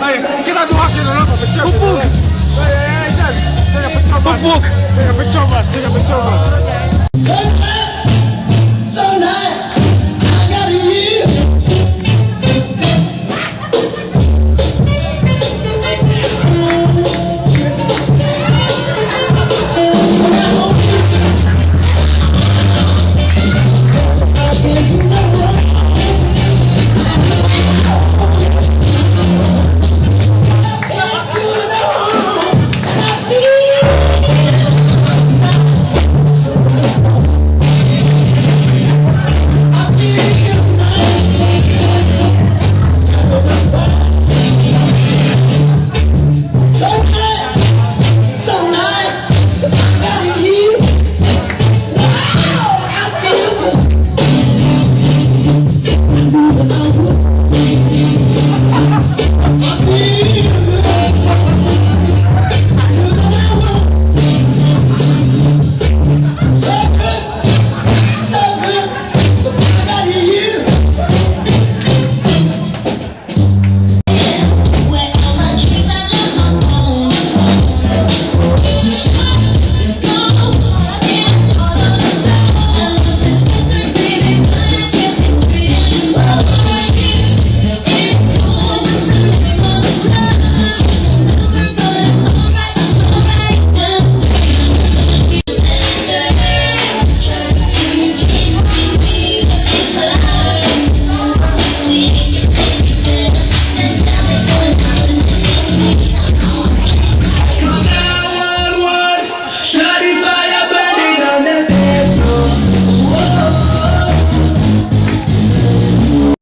Ay, kita duha kilo, no? Pa-picture. Hupog. Ay, ay, ay, ay. Take a picture, boss. Hupog. Take a picture, boss. Take a picture, boss.